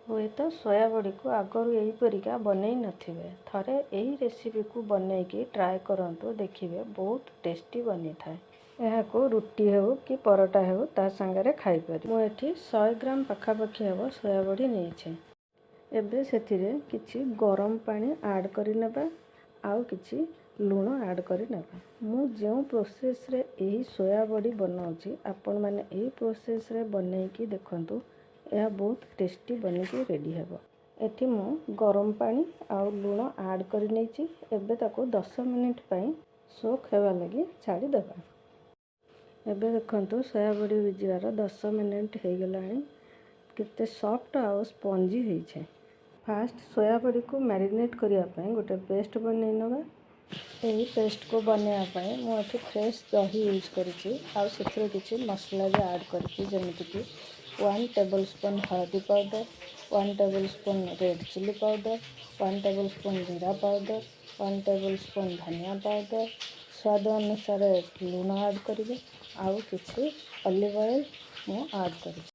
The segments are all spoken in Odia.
ହୁଏତ ସୋୟାବଡ଼ିକୁ ଆଗରୁ ଏହିପରିକା ବନେଇ ନଥିବେ। ଥରେ ଏହି ରେସିପିକୁ ବନେଇକି ଟ୍ରାଏ କରନ୍ତୁ, ଦେଖିବେ ବହୁତ ଟେଷ୍ଟି ବନିଥାଏ। ଏହାକୁ ରୁଟି ହେଉ କି ପରଟା ହେଉ, ତା ସାଙ୍ଗରେ ଖାଇପାରିବେ। ମୁଁ ଏଠି 100 ଗ୍ରାମ ପାଖାପାଖି ହେବ ସୋୟାବଡ଼ି ନେଇଛି। ଏବେ ସେଥିରେ କିଛି ଗରମ ପାଣି ଆଡ଼୍ କରିନେବା ଆଉ କିଛି ଲୁଣ ଆଡ଼୍ କରିନେବା। ମୁଁ ଯେଉଁ ପ୍ରୋସେସ୍ରେ ଏହି ସୋୟାବଡ଼ି ବନାଉଛି, ଆପଣମାନେ ଏହି ପ୍ରୋସେସ୍ରେ ବନେଇକି ଦେଖନ୍ତୁ। ଏହା ବହୁତ ଟେଷ୍ଟି ବନିକି ରେଡ଼ି ହେବ। ଏଠି ମୁଁ ଗରମ ପାଣି ଆଉ ଲୁଣ ଆଡ଼୍ କରି ନେଇଛି। ଏବେ ତାକୁ 10 ମିନିଟ୍ ପାଇଁ ସୋକ୍ ହେବା ଲାଗି ଛାଡ଼ିଦେବା। ଏବେ ଦେଖନ୍ତୁ, ସୋୟାବଡ଼ି ଭିଜିବାର 10 ମିନିଟ୍ ହେଇଗଲାଣି। କେତେ ସଫ୍ଟ ଆଉ ସ୍ପଞ୍ଜି ହେଇଛି। ଫାଷ୍ଟ ସୋୟାବଡ଼ିକୁ ମ୍ୟାରିନେଟ୍ କରିବା ପାଇଁ ଗୋଟେ ପେଷ୍ଟ ବନେଇ ନେବା। ଏହି ପେଷ୍ଟକୁ ବନେଇବା ପାଇଁ ମୁଁ ଏଠି ଫ୍ରେଶ୍ ଦହି ୟୁଜ୍ କରିଛି ଆଉ ସେଥିରେ କିଛି ମସଲା ବି ଆଡ଼୍ କରିଛି, ଯେମିତିକି 1 ଟେବଲ୍ ସ୍ପୁନ୍ ହଳଦୀ powder, 1 table spoon red chilli powder, 1 table spoon ଜିରା ପାଉଡ଼ର, 1 ଟେବଲ୍ ସ୍ପୁନ୍ ଧନିଆ ପାଉଡ଼ର, ସ୍ୱାଦ ଅନୁସାରେ ଲୁଣ ଆଡ଼୍ କରିବେ ଆଉ କିଛି ଅଲିଭ୍ ଅଏଲ୍ ମୁଁ ଆଡ଼୍ କରିଛି।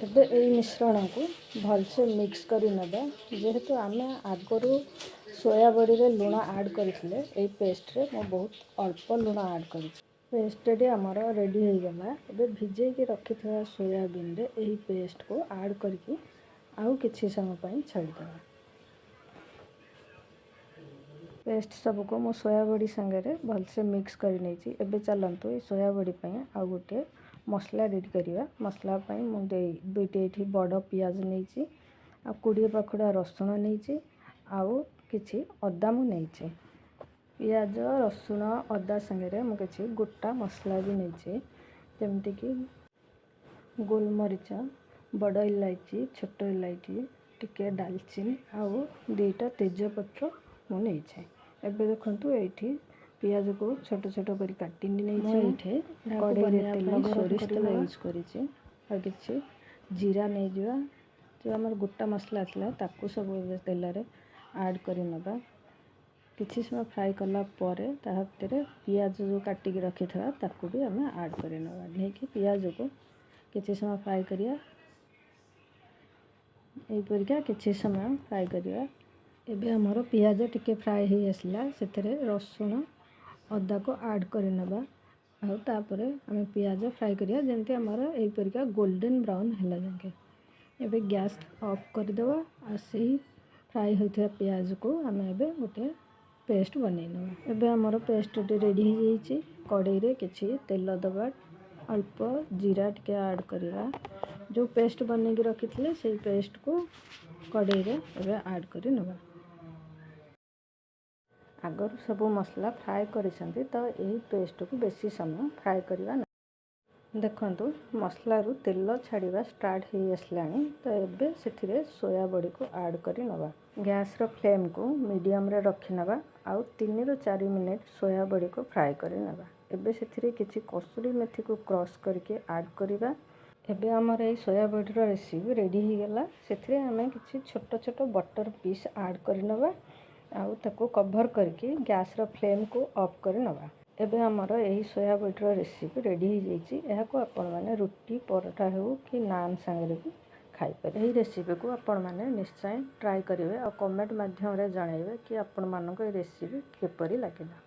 ଏବେ ଏଇ ମିଶ୍ରଣକୁ ଭଲସେ ମିକ୍ସ କରି ନେବା। ଯେହେତୁ ଆମେ ଆଗରୁ ସୋୟାବଡ଼ିରେ ଲୁଣ ଆଡ଼୍ କରିଥିଲେ, ଏଇ ପେଷ୍ଟରେ ମୁଁ ବହୁତ ଅଳ୍ପ ଲୁଣ ଆଡ଼୍ କରିଛି। ପେଷ୍ଟଟି ଆମର ରେଡ଼ି ହେଇଗଲା। ଏବେ ଭିଜେଇକି ରଖିଥିବା ସୋୟାବିନରେ ଏହି ପେଷ୍ଟକୁ ଆଡ଼୍ କରିକି ଆଉ କିଛି ସମୟ ପାଇଁ ଛାଡ଼ିଦେବା। ପେଷ୍ଟ ସବୁକୁ ମୁଁ ସୋୟାବଡ଼ି ସାଙ୍ଗରେ ଭଲସେ ମିକ୍ସ କରି ନେଇଛି। ଏବେ ଚାଲନ୍ତୁ, ଏଇ ସୋୟାବଡ଼ି ପାଇଁ ଆଉ ଗୋଟିଏ ମସଲା ରେଡ଼ି କରିବା। ମସଲା ପାଇଁ ମୁଁ ଦୁଇଟି ଏଇଠି ବଡ଼ ପିଆଜ ନେଇଛି ଆଉ 20 ପାଖୁଡ଼ା ରସୁଣ ନେଇଛି ଆଉ କିଛି ଅଦା ମୁଁ ନେଇଛି। ପିଆଜ, ରସୁଣ, ଅଦା ସାଙ୍ଗରେ ମୁଁ କିଛି ଗୋଟା ମସଲା ବି ନେଇଛି, ଯେମିତିକି ଗୋଲମରିଚ, ବଡ଼ ଇଲାଇଚି, ଛୋଟ ଇଲାଇଚି, ଟିକେ ଡାଲଚିନି ଆଉ ଦୁଇଟା ତେଜପତ୍ର ମୁଁ ନେଇଛି। ଏବେ ଦେଖନ୍ତୁ, ଏଇଠି ପିଆଜକୁ ଛୋଟ ଛୋଟ କରି କାଟି ନେଇଛି। ମୁଁ ଏଇଠି କଢ଼େଇରେ ତେଲ, ସୋରିଷ ତେଲ ୟୁଜ୍ କରିଛି ଆଉ କିଛି ଜିରା ନେଇଯିବା। ଯେଉଁ ଆମର ଗୋଟା ମସଲା ଥିଲା, ତାକୁ ସବୁ ଏବେ ତେଲରେ ଆଡ଼୍ କରି ନେବା। କିଛି ସମୟ ଫ୍ରାଏ କଲା ପରେ ତା ଭିତରେ ପିଆଜ ଯେଉଁ କାଟିକି ରଖିଥିବା, ତାକୁ ବି ଆମେ ଆଡ଼୍ କରିନେବା। ନେଇକି ପିଆଜକୁ କିଛି ସମୟ ଫ୍ରାଏ କରିବା। ଏହିପରିକା କିଛି ସମୟ ଫ୍ରାଏ କରିବା। ଏବେ ଆମର ପିଆଜ ଟିକେ ଫ୍ରାଏ ହେଇ ଆସିଲା, ସେଥିରେ ରସୁଣ ଅଦାକୁ ଆଡ଼୍ କରିନେବା ଆଉ ତାପରେ ଆମେ ପିଆଜ ଫ୍ରାଏ କରିବା, ଯେମିତି ଆମର ଏହିପରିକା ଗୋଲ୍ଡେନ୍ ବ୍ରାଉନ୍ ହେଲା ଯାକେ। ଏବେ ଗ୍ୟାସ୍ ଅଫ୍ କରିଦେବା ଆଉ ସେଇ ଫ୍ରାଏ ହୋଇଥିବା ପିଆଜକୁ ଆମେ ଏବେ ଗୋଟେ ପେଷ୍ଟ ବନେଇ ନେବା। ଏବେ ଆମର ପେଷ୍ଟଟି ରେଡ଼ି ହେଇଯାଇଛି। କଢ଼େଇରେ କିଛି ତେଲ ଦେବା, ଅଳ୍ପ ଜିରା ଟିକେ ଆଡ଼୍ କରିବା। ଯେଉଁ ପେଷ୍ଟ ବନେଇକି ରଖିଥିଲେ, ସେଇ ପେଷ୍ଟକୁ କଢ଼େଇରେ ଏବେ ଆଡ଼୍ କରି ନେବା। ଆଗରୁ ସବୁ ମସଲା ଫ୍ରାଏ କରିଛନ୍ତି, ତ ଏହି ପେଷ୍ଟକୁ ବେଶୀ ସମୟ ଫ୍ରାଏ କରିବା ନାହିଁ। ଦେଖନ୍ତୁ, ମସଲାରୁ ତେଲ ଛାଡ଼ିବା ଷ୍ଟାର୍ଟ ହେଇ ଆସିଲାଣି। ତ ଏବେ ସେଥିରେ ସୋୟା ବଡ଼ିକୁ ଆଡ଼୍ କରି ନେବା। ଗ୍ୟାସ୍ର ଫ୍ଲେମ୍କୁ ମିଡ଼ିୟମରେ ରଖିନେବା ଆଉ 3ରୁ 4 ମିନିଟ୍ ସୋୟା ବଡ଼ିକୁ ଫ୍ରାଏ କରି ନେବା। ଏବେ ସେଥିରେ କିଛି କସୁରୀ ମେଥିକୁ କ୍ରସ୍ କରିକି ଆଡ଼୍ କରିବା। ଏବେ ଆମର ଏଇ ସୋୟା ବଡ଼ିର ରେସିପି ରେଡ଼ି ହେଇଗଲା। ସେଥିରେ ଆମେ କିଛି ଛୋଟ ଛୋଟ ବଟର୍ ପିସ୍ ଆଡ଼୍ କରିନେବା ଆଉ ତାକୁ କଭର୍ କରିକି ଗ୍ୟାସ୍ର ଫ୍ଲେମ୍କୁ ଅଫ୍ କରି ନେବା। ଏବେ ଆମର ଏହି ସୋୟା ବଡ଼ିର ରେସିପି ରେଡ଼ି ହେଇଯାଇଛି। ଏହାକୁ ଆପଣମାନେ ରୁଟି, ପରଟା ହେଉ କି ନାନ୍ ସାଙ୍ଗରେ ବି ଖାଇପାରିବେ। ଏହି ରେସିପିକୁ ଆପଣମାନେ ନିଶ୍ଚୟ ଟ୍ରାଏ କରିବେ ଆଉ କମେଣ୍ଟ ମାଧ୍ୟମରେ ଜଣାଇବେ କି ଆପଣମାନଙ୍କୁ ଏହି ରେସିପି କିପରି ଲାଗିଲା।